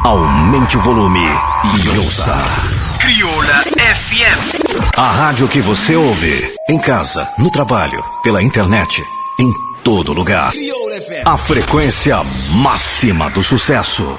Aumente o volume e ouça. Crioula FM. A rádio que você ouve. Em casa, no trabalho, pela internet, em todo lugar. A frequência máxima do sucesso.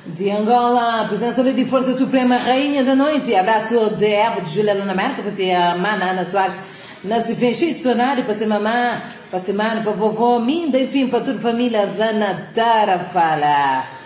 De Angola, presença de Força Suprema, Rainha da Noite. Abraço de Eva de Júlia lá na América, para ser a mana Ana Soares, na se cheio de saudade, para ser mamã, para ser mano, para vovó, Minda, enfim, para toda a família lá na Tarafala.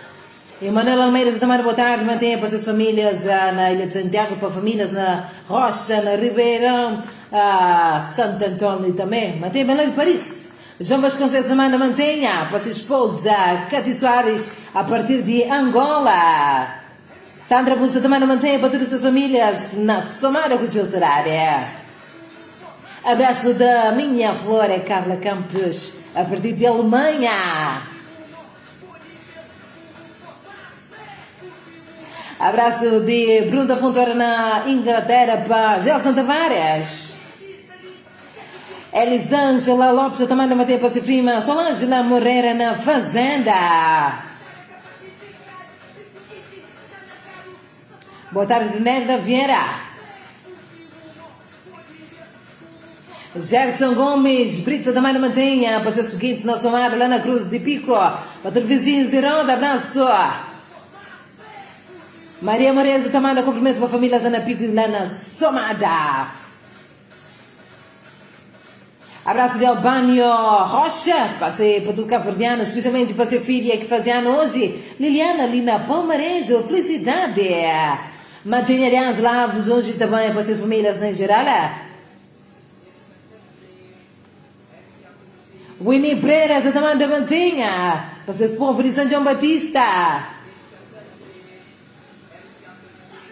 Emanuel Almeida, também boa tarde, mantenha para suas famílias na Ilha de Santiago, para famílias na Rocha, na Ribeirão, ah, Santo Antônio também, mantenha bem lá de Paris. João Vasconcelos manda mantenha para sua esposa, Cátia Soares, a partir de Angola. Sandra Bussa também mantenha para todas as suas famílias na Somada com o Saudade. Abraço da minha flor, é Carla Campos, a partir de Alemanha. Abraço de Bruno da Fontoura na Inglaterra para Gelson Tavares. Elisângela Lopes também na Mateia para prima. Solângela Moreira na Fazenda. Boa tarde, Nelda Vieira. Gerson Gomes, Brito também na Mantenha, para ser seguinte na Somada, lá na Cruz de Pico. Para todos vizinhos de Ronda, abraço. Maria Moreira também dá cumprimento para a família Zana Pico lá na Somada. Abraço de Albânio Rocha, para ser para todo cabo-verdiano, especialmente para sua filha que faz ano hoje, Liliana Lina Palmarejo, felicidade. Mantenha de Ângela Alves hoje também para suas famílias em geral. Winnie Pereira, você também da Mantenha, para seus povos de São João Batista.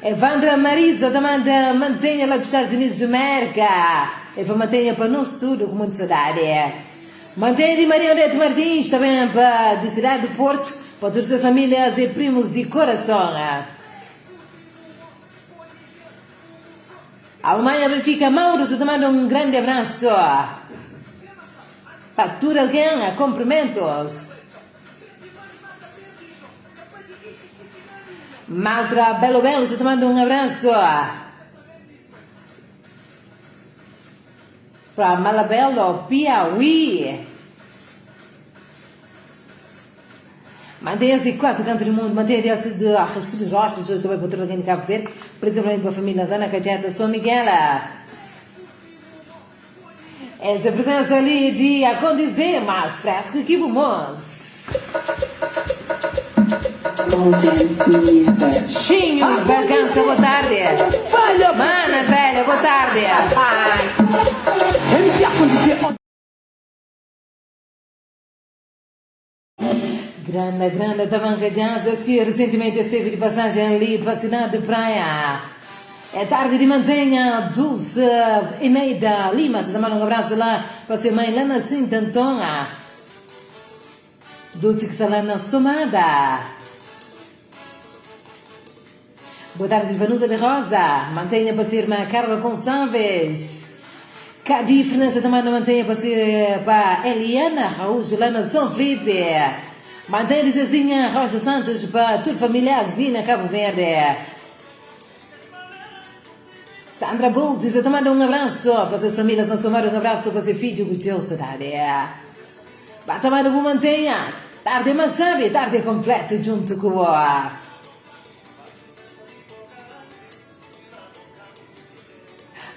Evandra Marisa também da Mantenha lá dos Estados Unidos de América. Eva Mantenha para nós tudo com muita saudade. Mantenha de Maria Odete Martins também para de cidade do Porto, para todas as suas famílias e primos de coração. Alemanha Benfica Mauro, você te manda um grande abraço. Para tudo alguém, cumprimentos. Maltra Belo Belo, você te manda um abraço. Para Malabelo, Piauí. Mantenha-se quatro cantos do mundo, mantenha-se de Arracho de Rochas, hoje também para todo alguém de Cabo Verde, principalmente para a família Zana Cajeta, São Miguel. Essa presença ali de acondizer mais fresco que bumos. Golden Music. Chinho, Bragança, boa tarde. Falha! Mana velha, boa tarde. MC acondizer. Grande, grande tabanca de asas que recentemente esteve de passagem ali para a cidade de Praia. É tarde de mantenha, Dulce Eneida Lima. Se manda um abraço lá para sua mãe lá na Cinta Antônia. Dulce que está lá na Somada. Boa tarde, Vanusa de Rosa. Mantenha para sua irmã Carla Gonçalves. Cadi Fernandes também não mantenha para ser para Eliana Raul lá na São Felipe. Mantenha Zezinha Rocha Santos para toda a família Zina Cabo Verde. Sandra Bolsi, você te manda um abraço para suas famílias na Somar, um abraço para seu filho, com teu saudade. Bata mais no mantenha. Tarde mas sabe, tarde completo junto com a.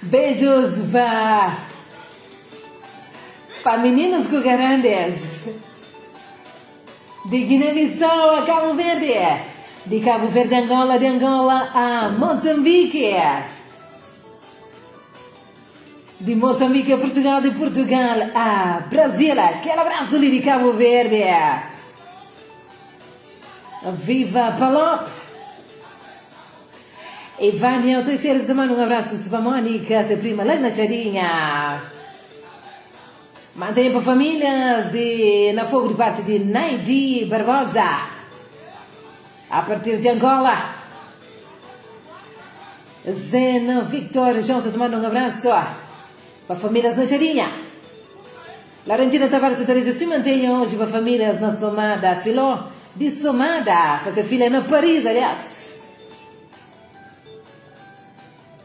Beijos para para meninos com grandes. De Guiné-Bissau a Cabo Verde. De Cabo Verde a Angola, de Angola a Moçambique. De Moçambique a Portugal, de Portugal a Brasil. Aquele abraço ali de Cabo Verde. Viva Palop! Ivânia Teixeira, te manda um abraço para a Mônica, sua prima lá na Charinha. Mantenha para famílias de, na Fogo de parte de Naidi Barbosa. A partir de Angola. Zena Victor Johnson te manda um abraço para famílias na Charinha. Laurentina Tavares Teresa se mantenha hoje para famílias na Somada Filó. Di Somada, pa se filha na Paris, aliás.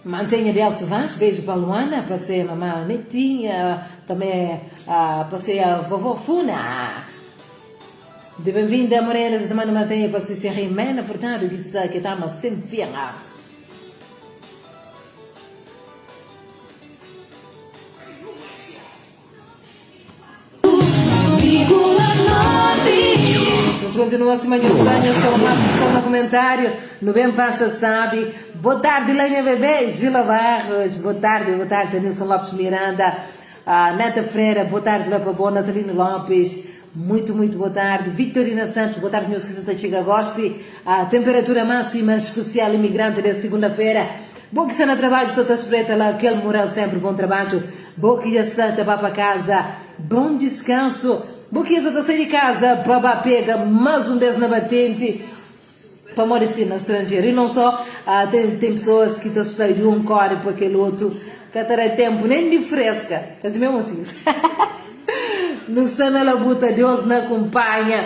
Mantenha Delso Vaz, beijo pa Luana, pa se mamá Netinha, também pa se vovó Funa. De Benvinda Moreira, se ta manda mantenha pa se xerri Mena Furtado, ki sa ki ta ama sem fim. Nos kontinua sima nhos sta, nhos toma más opson na kumentáriu. Nu ben pasa sabi. Boa tardi la nha bebé Gila Barros. Boa tardi, boa tardi Janilson Lopes Miranda. Ah, Neta Freira, boa tardi la pa bo Natalino Lopes. Muito, muito boa tardi. Victorina Santos, boa tardi nhos ki sa ta txiga gosi. Ah, temperatura máxima especial imigrante des segunda-feira. Bo ki sta na trabadju sa ta spreta la kel mural sempre bom trabadju bo ki dja sta ta ba pa kaza bom diskansu bo ki dja sa ta sai di kaza pa ba pega mas um bes na batenti pamodi si na stranjeru i non so tem tem pessoas ki ta sai di um kori pa kel otu ka ta da tempu nem di freska kasi mesmu asin nu sta na labuta Deus na kumpanha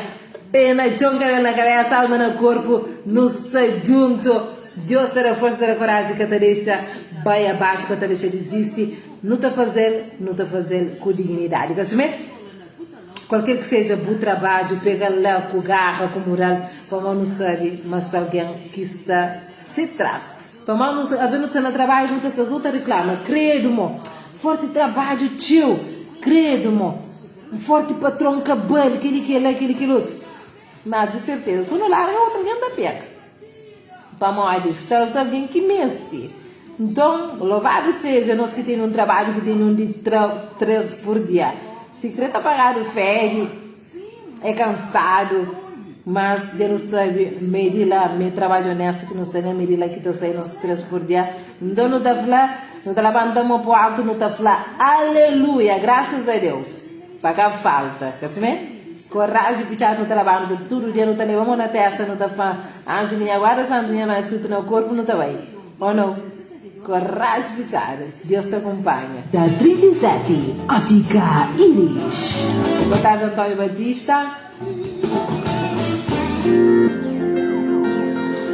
pé na txon kabelu na kabesa alma na korpu nu sta djuntu. Deus ta da forsa, ta da koraji, ka ta dexa bai abaxu, ka ta dexa dizisti. Nu ta faze-l, nu ta faze-l ku dignidadi. Ka simé? Kualker ki seja bu trabadju, pega-l la ku garra, ku mural, pamodi nu sabe ma sta algen ki sta si tras. Pamodi nu, alvês nu sta na trabadju, nu ta sta so ta riklama, Kredu mo, forti trabadju txeu, kredu mo, forti patron ka bali, kel-li, kel-la, kel-li, kel otu. Má di serteza, si nu larga, otu algen ta pega. Pamodi sta ta algen ki meste. Nton, lovadu seja nos ki tene un trabadju ki tene un di 3 pur dia. Si kre ta pagadu fedi, é kansadu, mas dja nu sabe ma é di la, ma é trabadju onestu ki nu sta na, ma é di la ki ta sai nos 3 pur dia. Nton nu ta fla, nu ta labanta mo pa altu, nu ta fla, Aleluia! Grasas a Deus! Pa ka falta, ka simé? Koraji fitxadu nu ta labanta tudu dia nu ta leba mo na testa nu ta fla anju di nha guarda santu nha nós spritu na korpu nu ta bai oh no koraji fitxadu Deus ta kunpanha. Da 37, Ótica Íris. Boa tarde António Batista.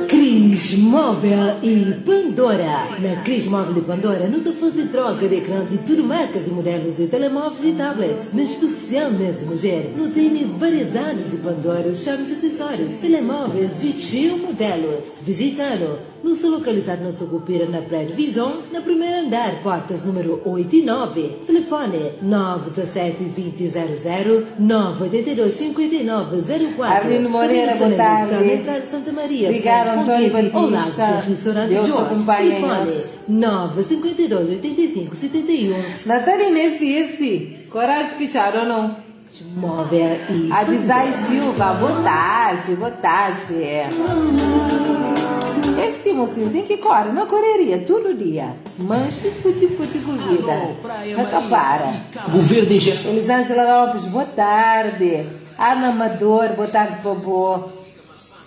Cris Móvel e Pandora. Na Cris Móvel e Pandora nu ta faze troka di ekran di tudu markas e modelos di telemóveis e tablets. Na spesial nes mudjer, nu tene variedadis di Pandoras, chaves, acessórios, telemóveis di txeu modelos. Visita-nu! Nu sta lokalizadu na Sukupira na prédiu Vizon, na primeru andar, portas númeru 8 y 9. Telefone, 9 17 20 0 0, 9 82 59 04. Arlindo Também Moreira, nu sta boa na Rede Sal, na tarde. entrada de Santa Maria, Obrigado, frente António Conquete, ao lado Batista. de Restaurante Deus te George. acompanhe, Telefone, nhos. 9 52 85 71. Natalina, esse, esse. Coragem fitxado ou não? Móvel e Abisai Pandora. Silva, boa tarde, boa tarde. Esse mocinho tem que corre na correria todo dia. Manche futi futi com vida. Nunca para. Elisângela Lopes, boa tarde. Ana Amador, boa tarde, Bobô.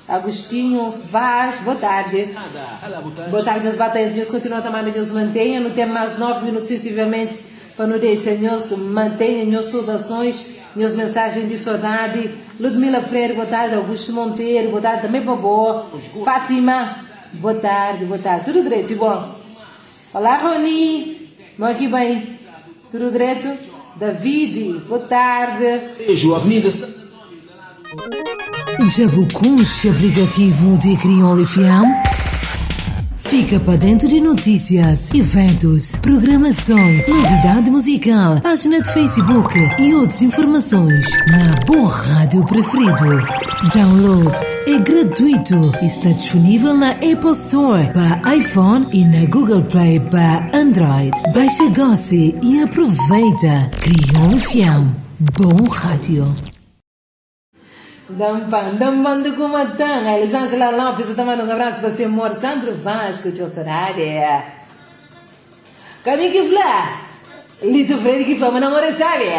Agostinho Vaz, boa tarde. Boa tarde, meus batentes. Nhos continua tamando, nhos mantenha. No tem mais 9 minutos, sensivelmente, para não deixar. Nhos mantenha, nhos saudações, nhos mensagens de saudade. Ludmila Freire, boa tarde. Augusto Monteiro, boa tarde também para boa. Fátima, boa tarde, boa tarde. Tudo direito e bom. Olá, Roni. Bom aqui bem. Tudo direito? David, boa tarde. Beijo, Avenida Santo Dja bu konxe aplikativu di Kriol FM? Fika pa dentu di notísias, iventus, programason, novidadi muzikal, pájina di Facebook i otus informasons na bu rádiu preferidu. Download é gratuitu i sta disponível na Apple Store pa iPhone i na Google Play pa Android. Baixa gósi i aproveita! Kriol FM, bon rádiu! Dampan, dampan di Kumatã, Elisângela Lopes ta manda un abrasu pa se amor Sandro Vasco, txeu sodadi. Ka mi ki fla, Lito Freire ki fla ma namora é sabi.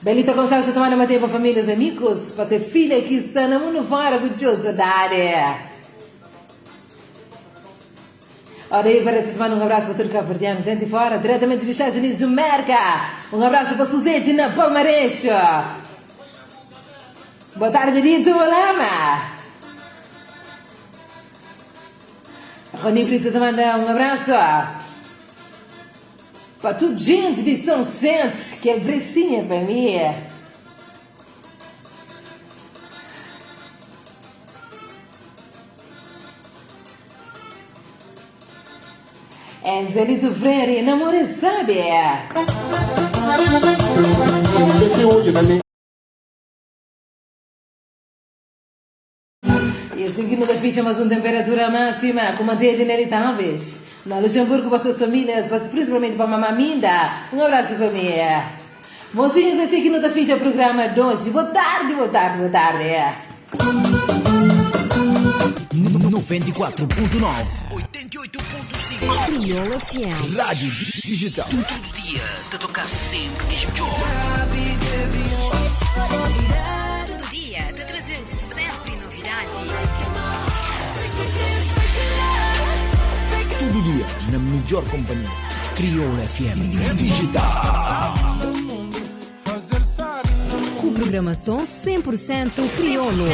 Belita Gonçalves ta manda mateia pa famílias, amigos, pa se filha ki sta na mundu fora ku txeu sodadi. Ora aí parece te manda um abraço para todo cabo-verdiano, dentro e fora, diretamente dos Estados Unidos do América. Um abraço para Suzete na Palmarés. Boa tarde Dito Lama. Rony Brito ta manda um abraço pa tudo gente de São Vicente, que é brecinha para mim. É Zelito Freire, namora sabe. E assim que nunca fica mais uma temperatura máxima, como a de Nelly Talvez. Na Luxemburgo, para suas famílias, principalmente para a mamãe Minda. Um abraço, família. Mocinhos, assim que nunca fica o programa de hoje. Boa tarde, boa tarde, boa tarde. 94.9 88.5 Crioula FM. Rádio Digital. Todo dia te tocar sempre que Todo dia te trazer sempre novidade. Todo dia, na melhor companhia. Crioula FM Digital. Com programação 100% crioulo.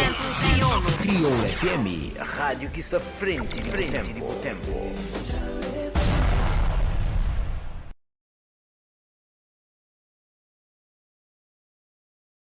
Crioula FM, a rádio que está à frente, frente do tempo.